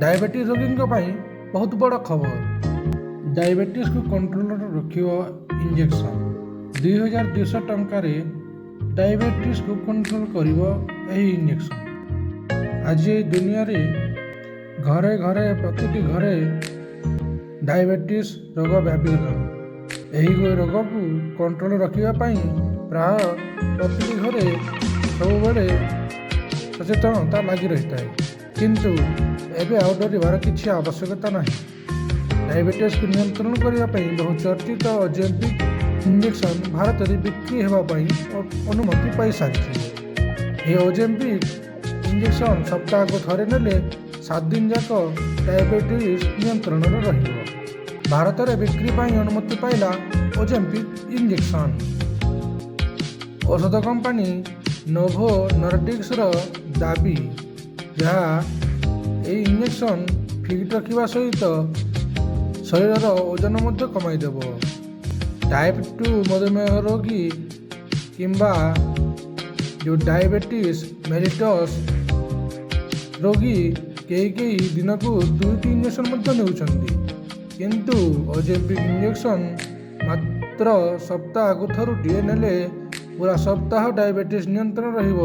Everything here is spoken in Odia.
ଡାଇବେଟିସ୍ ରୋଗୀଙ୍କ ପାଇଁ ବହୁତ ବଡ଼ ଖବର। ଡାଇବେଟିସ୍କୁ କଣ୍ଟ୍ରୋଲରେ ରଖିବ ଇଞ୍ଜେକ୍ସନ୍। 2200 ଟଙ୍କାରେ ଡାଇବେଟିସ୍କୁ କଣ୍ଟ୍ରୋଲ କରିବ ଏହି ଇଞ୍ଜେକ୍ସନ୍। ଆଜି ଏହି ଦୁନିଆରେ ଘରେ ଘରେ, ପ୍ରତିଟି ଘରେ ଡାଇବେଟିସ୍ ରୋଗ ବ୍ୟାପିଗଲାଣି। ଏହି ରୋଗକୁ କଣ୍ଟ୍ରୋଲ ରଖିବା ପାଇଁ ପ୍ରାୟ ପ୍ରତିଟି ଘରେ ସବୁବେଳେ ସଚେତନତା ଲାଗି ରହିଥାଏ। କିନ୍ତୁ ଏବେ ଆଉ ଡରିବାର କିଛି ଆବଶ୍ୟକତା ନାହିଁ। ଡାଇବେଟିସ୍କୁ ନିୟନ୍ତ୍ରଣ କରିବା ପାଇଁ ବହୁ ଚର୍ଚ୍ଚିତ ଓଜେମ୍ପିକ୍ ଇଞ୍ଜେକ୍ସନ୍ ଭାରତରେ ବିକ୍ରି ହେବା ପାଇଁ ଅନୁମତି ପାଇସାରିଛି। ଏହି ଓଜେମ୍ପିକ୍ ଇଞ୍ଜେକ୍ସନ୍ ସପ୍ତାହକୁ ଥରେ ନେଲେ 7 ଦିନ ଯାକ ଡାଇବେଟିସ୍ ନିୟନ୍ତ୍ରଣରେ ରହିବ। ଭାରତରେ ବିକ୍ରି ପାଇଁ ଅନୁମତି ପାଇଲା ଓଜେମ୍ପିକ୍ ଇଞ୍ଜେକ୍ସନ୍। ଔଷଧ କମ୍ପାନୀ ନୋଭୋ ନର୍ଡିସ୍କର ଦାବି, ଯାହା ଏହି ଇଞ୍ଜେକ୍ସନ୍ ଫିଟ୍ ରଖିବା ସହିତ ଶରୀରର ଓଜନ ମଧ୍ୟ କମାଇଦେବ। ଟାଇପ୍ 2 ମଧୁମେହ ରୋଗୀ କିମ୍ବା ଯେଉଁ ଡାଇବେଟିସ୍ ମେଲିଟସ୍ ରୋଗୀ କେହି କେହି ଦିନକୁ ଦୁଇଟି ଇଞ୍ଜେକ୍ସନ୍ ମଧ୍ୟ ନେଉଛନ୍ତି। କିନ୍ତୁ ଓଜେମ୍ପିକ୍ ଇଞ୍ଜେକ୍ସନ୍ ମାତ୍ର ସପ୍ତାହକୁ ଥରୁଟିଏ ନେଲେ ପୁରା ସପ୍ତାହ ଡାଇବେଟିସ୍ ନିୟନ୍ତ୍ରଣ ରହିବ।